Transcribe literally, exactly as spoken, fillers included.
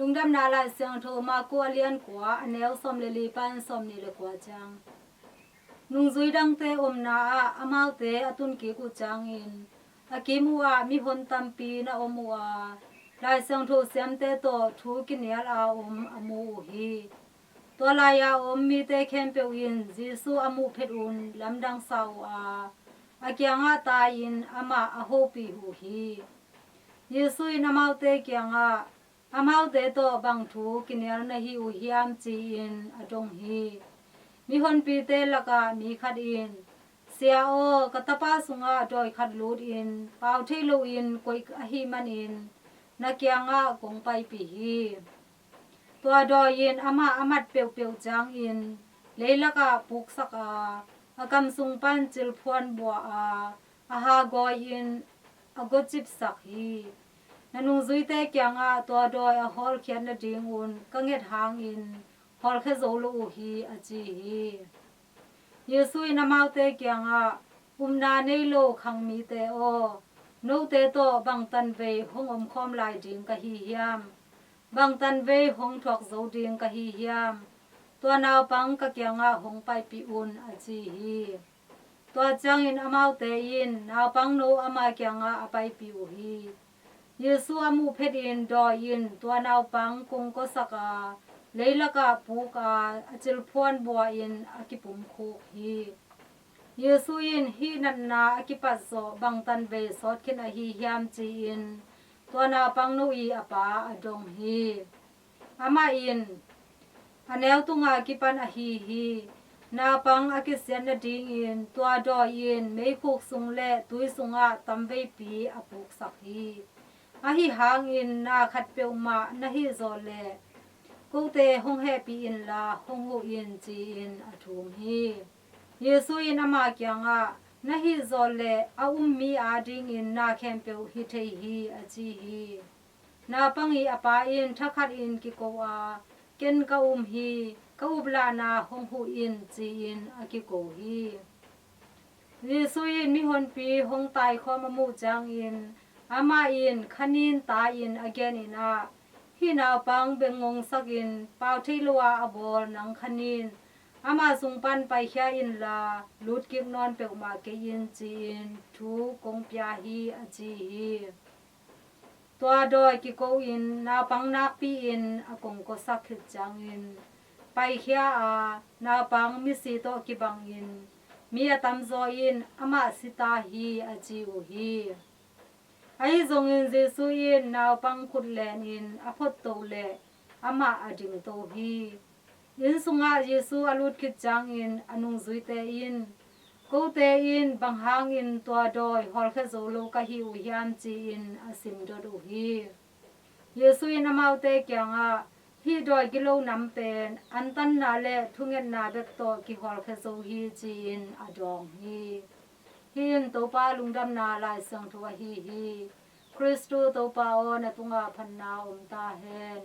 Lungdamna Lai Siangtho Marku a lian kua, a neu sawm le li pan sawm nih le kua ciang. Nungzui dangte omna ah amaute a tun kik uh ciangin, a kim uh ah mihon tampi na om uh a, Lai Siangtho siamte tawh thu kinial a om a mu uh hi. Tua lai-a om mite khempeuh in Jesu a muh phet un lamdang sa uh a, a kiangah tai-in amah a hopih uh hi. Jesu in amaute kiangah, amaute tawh bang thu kinial na hi uh hiam, ci-in a dong hi. Mihonpite lakah mi khat in, Sia aw, ka tapa sungah dawi khat lutin pau thei loin koih ahih manin na kiangah kong paipih hi. Tua dawi in amah a mat peuhpeuh ciangin leilakah puksak a, a kam sung pan cilphuan buah a, a hagawi-in a gocipsak hi. Na nungzuite kiangah tua dawi a hawlkhiat nadingun ka nget hangin hawlkhia zo lo uh hi, a ci hi. Jesu in amaute kiangah, Upna nei lo khangmite aw, note tawh bang tanvei hong omkhawm lai ding ka hi hiam? Bang tanvei hong thuak zo ding ka hi hiam? Tua naupang ka kiangah hong paipih un, a ci hi. Tua ciangin amaute in naupangno ama kiangah a paipih uh hi. Jesu a muh phetin dawi in tua naupang kongkawsak a, leilakah puk a, a cilphuan buah in a kipumkhuk hi. Jesu in hih natna a kipat zawh bang tanvei sawt khin ahi hiam, ci-in tua naupangno ii a pa a dong hi. Amah in, A neu tunga kipan ahi hi. Naupang a kisiat nadingin tua dawi in meikhuk sung le tui sungah tamveipi a puksak hi. Ahi hangin na khat peuhmah na hih zawh leh kote hong hehpih inla hong huh in, ci-in a thum hi. Jesu in ama kiangah, Na hih zawh leh a um mi adingin na khempeuh hi thei hi, a ci hi. Naupang ii a pa in thakhatin kiko a, Ken ka um hi, ka uplahna hong huh in, ci-in a kiko hi. Jesu in mihonpi hong taikhawm a muh ciangin amah in khanin tai-in a genin ah, Hih naupang bengngongsakin pau thei lo a a bawl nang khanin ama sung pan paikhia inla lutkik nawn peuhmah kei in, ci-in thu kong pia hi, a ci hi. Tua dawi kiko-in naupang nakpi-in a kongkawsak khit ciangin paikhia a, naupang misi tawh kibangin mi a tamzaw in, Amah si ta hi, a ci uh hi. Ahi zongin Jesu in naupang khut lenin a photto leh amah a dingto hi. Inn sungah Jesu a lut khit ciangin a nungzuite in, Kote in bang hangin tua dawi hawlkhia zo lo ka hi uh hiam, ci-in a simdot uh hi. Jesu in amaute kiangah, Hih dawi gilo nam pen antanna le thungetna bek tawh kihawlkhia zo hi, ci-in a dawng hi. Hih in Topa Lungdamna Lai Siangtho ahi hi. Khristu Topa aw, na tungah phatna om ta hen.